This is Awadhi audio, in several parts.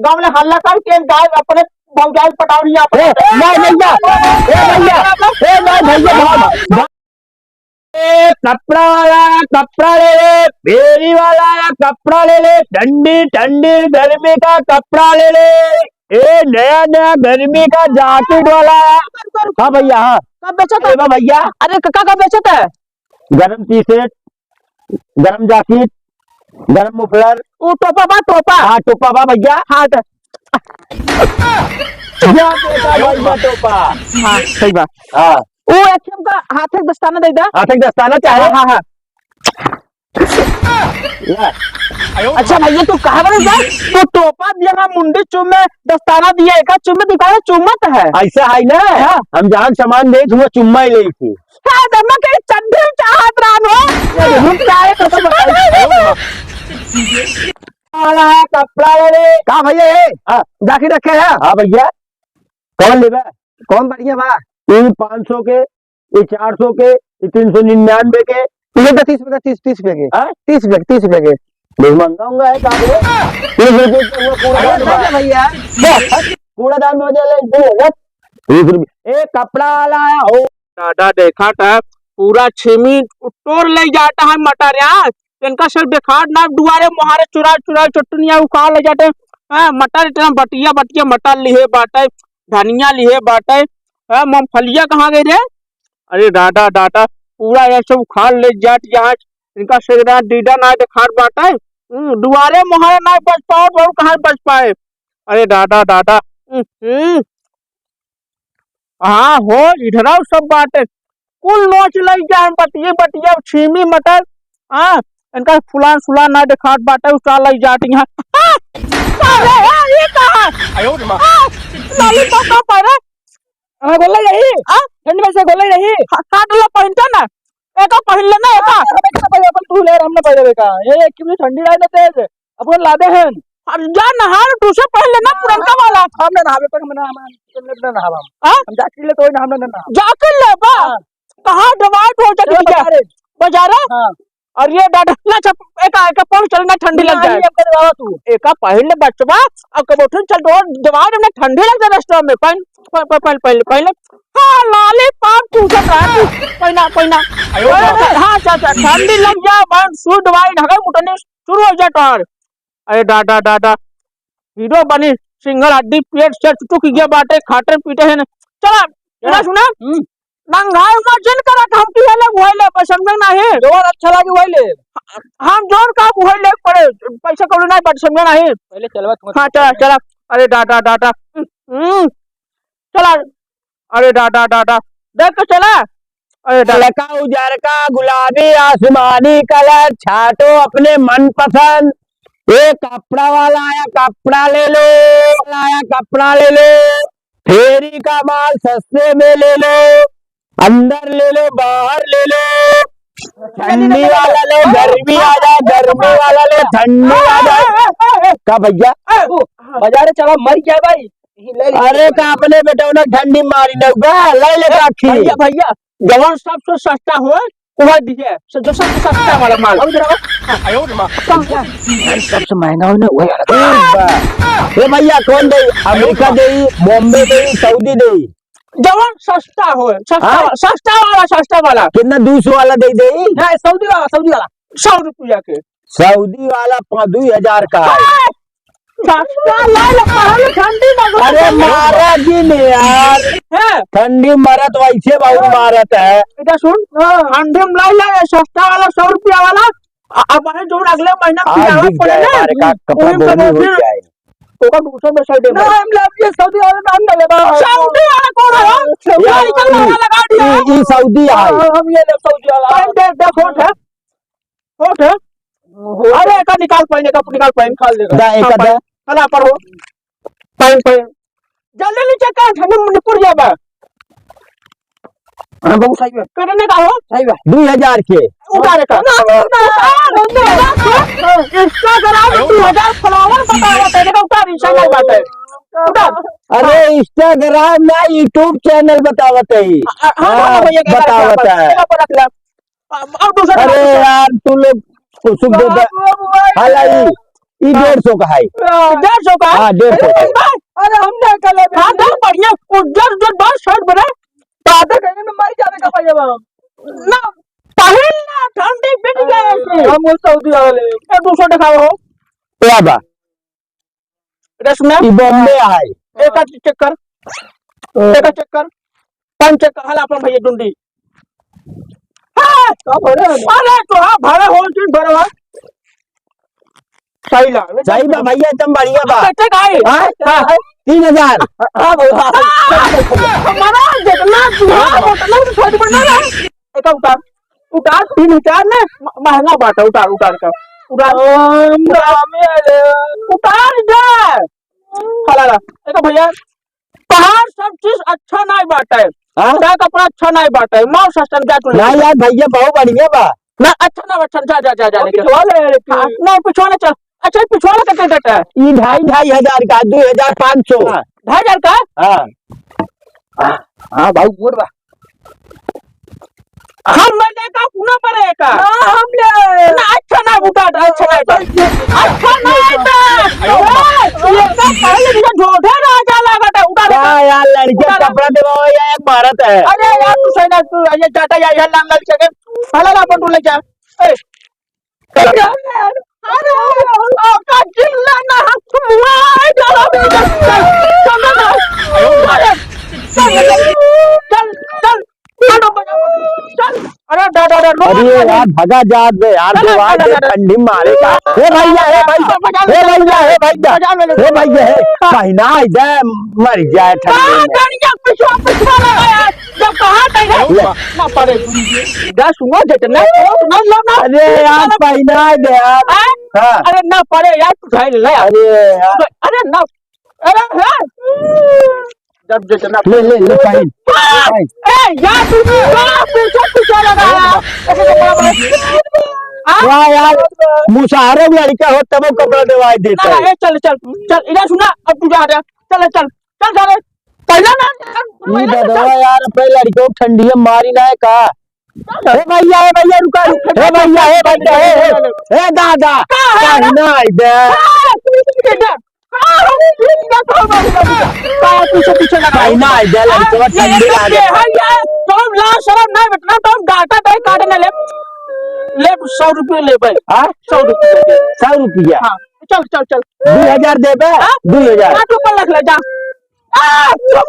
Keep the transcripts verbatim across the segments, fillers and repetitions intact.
गाँव में हल्ला करके गाय अपने भौजाई पटावनी आप। ए, नहीं भैया, ए भैया, ए नहीं भैया, भाग, भाग। ए, कपड़ा वाला कपड़ा ले ले, फेरी वाला कपड़ा ले ले, ठंडी ठंडी गर्मी का कपड़ा ले ले। ए, नया नया गर्मी का जैकेट वाला। हाँ भैया, हाँ। कब बेचत है? अरे बा भैया। अरे काका, कब बेचत है? गरम टी शर्ट, गरम जैकेट, गरम मफलर। उ टोपा बा, टोपा। हाँ, टोपा बा भैया। हाँ, तो या टोपा, भैया, टोपा। हाँ, सही बात। हाँ। उ एक हमका हाथे के दस्ताना दे दा। हाथे के दस्ताना चाहे? हाँ, हाँ, हाँ। ला। अच्छा भैया, तू कहाँ बने जा? तू टोपा दिया ना, मुंडी चुम्मे, दस्ताना दिया, एका चुम्मे दिखावे, चुम्मत है। ऐसा है ना? हाँ। हम जहाँ सामान दे, हुआ चुम्मा ही ले थी। हाँ, दम्मा के चड्ढी चाहत रहन हो। हम काहे तो बताई? वाला है, कपड़ा वाले। का भैया, ए? हाँ। जाके रखे हैं? हाँ भैया। कौन लेबा? कौन बढ़िया बा? ई पाँच सौ के, ई चार सौ के, ई तीन सौ निन्यानवे के। ये तो तीस पे के, तीस, तीस पे के। हाँ? तीस पे के, तीस पे के। देख, महंगा होगा है का रे? तीस रुपये के वो कूड़ादान अरे बा। भैया। बस, कूड़ादान में ले, दे, बस। तीस रुपये। ए, कपड़ा वाला है, हो। दादा देखा था, पूरा छिमी टोर ले जाता है मटरिया। इनका सिर देखात ना, दुआरे मोहारे चुरा चुरा चटनिया उखाड़ ले जाते। हाँ, मटर इतना बटिया बटिया मटर लिहे बाटे, धनिया लिहे बाटे। हाँ, मूंगफलिया कहाँ गई रे? अरे दादा दादा, पूरा ये सब उखाड़ ले जात यहाँ। इनका सिर ना, डीडा ना देखात बाटे। हम्म, दुआरे मोहारे ना बच पाओ, और कहाँ बच पाए? अरे दादा दादा। हम्म, हम्म। हाँ हो, इधरउ सब बाटे। कुल नोच लइ जाए, बटिये बटिये, छीमी मटर। हाँ, इनका फुलान सुलान ना देखात बाटे, उसा लइ जात यहाँ। हाँ, अरे, हाँ, ये का है? आयो रे माँ। हाँ, लाली पापा पर। हाँ, गोल लइ रही? हाँ? ठंड में से गोल लइ रही? हाँ, काट लो, पहिनता ना। एका पहिन लेना, एका। हाँ, हम एका पहिन, अपन तू ले, हम ना पहिरे का। ये एक किलो ठंडी रहे ना तेज। अपन लादे हैं। अब जा नहा, तू से पहले ना पुरनका वाला। हम ना नहावे, पर हम ना, हम ना नहावा। हाँ? हम जाके ले तो ना, हम ना नहावा। जाके ले बा। हाँ। कहाँ दवाई तो जाके चलो दिया? बाजारे। बाजारे? हाँ। अरे दादा, ना छप, एका, एका पहन चल ना, ठंडी लग जाए। नहीं, हम करे बाबा तू। एका पहन ले बचवा, अब कब उठन चल तो दवाई ना ठंडी लग जाए रास्ता में। पहन, पहन, पहन, पहन, पहन। हाँ, lollipop तू सब रहा तू। पहना, पहना। आयो बाबा। हाँ, चाचा, ठंडी लग जाए, बहन, सुई दवाई ढका उठने शुरू हो जाए तोहार। अरे दादा, दादा, हीरो बनी, सिंगल हड्डी पेट से टूट गया बाटे, खाटे पीटे हैं ना। चला, चला। सुना? हम्म। नंगाई उमा जिन करा, हम की है ले, वही ले, बस समझे नहीं। जवान अच्छा लागे, वही ले। हम जोर का वही ले पड़े, पैसा कौड़ी नहीं, बस समझे नहीं। पहले चलवा तुम। हाँ, चला, चला। अरे दादा, दादा। हम्म। चला। अरे दादा, दादा। देख के चला। अरे दादा। ललका, उजरका, गुलाबी, आसमानी कलर, छाटो अपने मनपसंद। ए, कपड़ा वाला आया, कपड़ा ले लो, आया, कपड़ा ले लो। फेरी का माल सस्ते में ले लो, अंदर ले लो, बाहर ले लो। ठंडी वाला लो, गर्मी आ जाए, गर्मी वाला लो, ठंडी आ जाए। का भैया? बाजारे चला, मर गया भाई। अरे, का अपने बेटौना ठंडी मारी न बा, ले ले ए, राखी। भैया, भैया, जवन सबसे सस्ता हो, वह दिए। स-, जो सबसे सस्ता वाला माल। अब इधर आओ। आयो रे माँ। कम है। भाई, सबसे महंगा हो ना, वही वाला। ठीक बा। ए भैया, कौन दे? अमेरिका दे, बॉम्बे दे, सऊदी दे? जवन सस्ता हो, सस्ता हाँ? वाला, सस्ता वाला, सस्ता वाला। कितना? दो सौ वाला दे दे? नहीं, सऊदी वाला, सऊदी वाला। सौ रुपया के। सऊदी वाला पा-, दो हजार का है। हाँ। सस्ता ला ले, पहले ठंडी में अरे मारा जी ने यार। हैं? ठंडी मरत वैसे बहुत मारत है। बेटा सुन, हाँ। ठंडी में ला ले, सस्ता वाला सौ रुपया वाला। अ-, अब है जो अगले महीना आज पियावा बिक पड़े जाए ना, हमारे का कपड़ा वही बोनी हो फिर जाए। ओकर दूसरे में साइड में। ना, हम ले, ये सऊदी वाला नाम ना लेबा। सऊदी वाला कौन है? सऊदी यार, वाला लगा दिया। ये, ये सऊदी है। हाँ, हम ये ले सऊदी वाला। पहन दे, दे, फोन है। होत है? होत है। अरे, एका निकाल पाइन, एका निकाल पाइन। निकाल लेगा। दा, एका हाँ, दा। पाइन। हला पर हो। पाइन, पाइन। जल्दी नीचे कर, हमें निपुर जाबा। हाँ, बाबू, सही बा। कितने का हो? सही बा। दो हजार के। उतारे का। ना, ना, ना, ना, ना। Instagram में दो हजार follower बतावत है, देखो, उतार, इंसान नहीं बात है। उतार। अरे, Instagram ना, YouTube channel बतावत है। हाँ, हाँ, हाँ, भैया, क्या बतावत है। क्या पर रख ले? अब, अब दूसरा अरे दूसरा। यार, तू लोग कुछ दे दे। बाबू, बाबू, हाल आई। ई डेढ़ सौ का है। डेढ़ सौ का? हाँ, डेढ़ सौ का। अरे, हम ना कल अभी हाँ, बहुत बढ़िया। उज्जर, उज्जर, बहुत शर्ट बना। बातें करने में मर जावे का भैया बाबा। ना, पहिन ना, ठंडी बिन गए के। हम वो सऊदी वाले। ए, दूसरा दिखाओ हो। क्या बा? रसना? ई बॉम्बे है। एक आध चेक कर। एक आध चेक कर। पाँच चेक कर। हला अपन भैया डुंडी। हाँ। का भरे? अरे, तो हाँ, भरे हो, चीज भरे हो। सही ला। सही बा भैया, एकदम बढ़िया बा। कैसे का है? हाँ? हाँ। तीन हजार। हाँ, भाई, हाँ। हमारा जितना जुआ, उतना भी छोट बना रहा है। एका उतार, उतार, तीन उतार ने, म-, महंगा बाटा, उतार, उतार का, उतार। राम, राम, अरे। उतार दे। हला ला। देखो भैया, तहार सब चीज अच्छा नाई बाटे। हाँ? तहार कपड़ा अच्छा नाई बाटे। मार सस्ता जा तू ना लेके। यार भैया, बहुत बढ़िया बा। ना, अच्छा ना, अच्छा, जा, जा, जा, जा, वो लेके। पिछवा ले, लेके। हाँ, ना, पिछवा ले, चल। अच्छा, पिछवा ले, कितने देता है? ई ढाई, ढाई हजार का, दो हजार पाँच सौ। हाँ, ढाई हजार का? हाँ। हाँ, भाई, मोर बा। हम ले लेका, पुना परे का। ना, हम ले। ना, अच्छा ना, उठा, अच्छा ना, उठा। अच्छा ना, उठा। ये तो पहले भी ढोढे राजा लागत है, उठा, उठा। हाँ यार, लड़के उठा। कपड़ा देवा हो या एक भारत है। अरे यार, तू सही ना, तू ये जाता यार, यहाँ लांगल से के। हला ला, अपन तू ले जा। ए, अरे, अरे, अरे, का चिल्ला ना, हम मार डाला, चल, चल, चल, चल, चल, चल, चल, चल, चल, चल, चल, चल, चल, चल। अरे, डा, डा, डा, रो, अरे रो, यार, भगा जात बे यार, चल, दो चल, आज चल, चल। ठंडी मारे का। हे भैया, हे भैया, बजा ले, हे भैया, हे भैया, बजा ले, हे भैया, हे, हाँ। पहिना दे, मर जाए ठंडी में। गाड़िया पिछुआ, पिछुआ लगा यार। जब कहा था ना, ले। ना पड़े। दस हुआ जितना, ना, ना, ना। अरे यार, पहना दे यार। हाँ? हाँ। अरे ना पड़े यार, तू उठाई ले यार। अरे यार। अरे ना, अरे हाँ। जब जितना ले, ले, ले, पहन। हाँ। पहन। ए, यार, तू, तू, तू, तू, तू लगा यार। हाँ? वाह यार, मुसहरो लड़का हो, तबो कपड़ा देवाई देता ना, है। ए, चल, चल, चल, इधर सुना, अब तू जा, जा, चल, चल, चल, चल, पहला ना, ई पहला ना, ददवा चल। यार, अपने लड़कों को ठंडी में मारी ना है का? हे भैया, हे भैया, रुका, रुक। हे भैया, हे भैया, हे, हे, हे दादा, का है रे? पहना दे। हाँ, तू इधर के जा। हाँ, हम इधर का तो हमारे का पीछे, पीछे लगा। पहना दे, लड़कों को ठंडी लागे। ये है ये, तुम लाज शरम नहीं, इतना तुम डांटा नहीं काटने ले। ले, सौ रुपये ले भाई। हाँ? सौ रुपये के। सौ रुपया? हाँ, चल, चल, चल। दो हजार देबे? हाँ? दो हजार। हाँ, तू ऊपर रख ले, जा। आ, तू,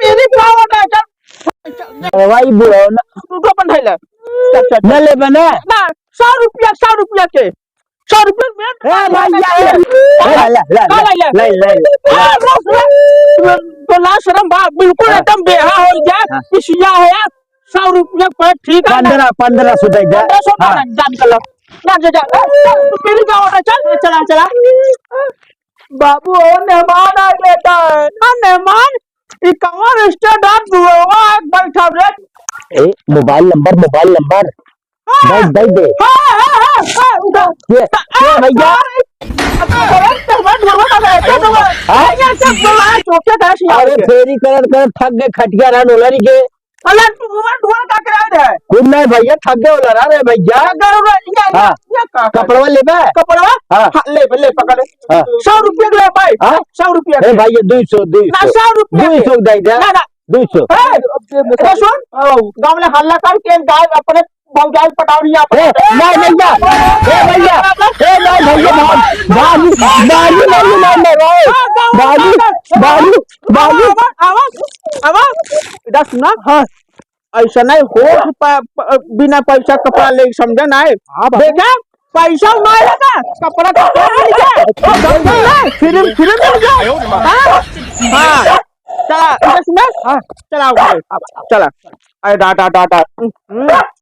मेरी पावर है, चल। अरे भाई, बुढ़ो ना। तू तो अपन धइले। चल, चल, चल। ना लेबे ना? ना, सौ रुपया, सौ रुपया के। सौ रुपया में ए, भैया, ए, ए, ले, ले, ले, ले, ले, ले, ले। ए, बस, बस। तो लाज शरम बा, बिल्कुल हाँ। एकदम बेहा हो गया, हाँ। पिसिया हो यार, सौ रुपया पर ठीक है ना? पन्द्रह, पन्द्रह सौ दे दे। पन्द्रह सौ हाँ। ना, जान कर लो। जा, जा, जा, ए, चल, तू मेरी का ऑर्डर, चल, चला, चला। बाबू, ओ मेहमान आ गया था। हाँ, मेहमान, ये कौन रिश्तेदार दुआ बैठा रे? ए, मोबाइल नंबर, मोबाइल नंबर। हाँ। दे, दे, दे। हाँ, हाँ, हाँ, हाँ, उठा। ये, ये भैया। हाँ? अरे फेरी करत करत थक गए, खटिया रहा डोलरी के। अरे तू मोबाइल ढोल का किराया दे। कुछ नहीं भैया, थक गए होला रहा रे भैया। थक गए होला, ये, हाँ। ये का, का? कपड़वा लेबे? कपड़वा? हाँ। हाँ, ले, ले, पकड़। हाँ। सौ रुपया के ले भाई। हाँ? सौ रुपया ए के। भाई, ये दो सौ, दो सौ। ना, सौ रुपया दो सौ के। दे दे। ना, ना। दो सौ। ए, ए, सुन, गाँव में हल्ला करके गाय अपने भौजाई पटावनी आप। ए, नहीं भैया, ए भैया, ए नहीं भैया, भाग, भाग, भाग, भाग, भाग, भाग, भाग, भाग। आवा, आवा, आवा। इधर सुना। हाँ। ऐसा नहीं हो कि प-, प-, बिना पैसा कपड़ा ले, समझा ना है। हाँ, बाबू। देखा, पैसा ना आएगा, कपड़ा, कपड़ा मिल जाए। फिल्म, फिल्म मिल जाए। हाँ? हाँ। चला, इधर सुना। हाँ। चला, उधर। चला। अरे, डा, डा, डा, डा। हम्म।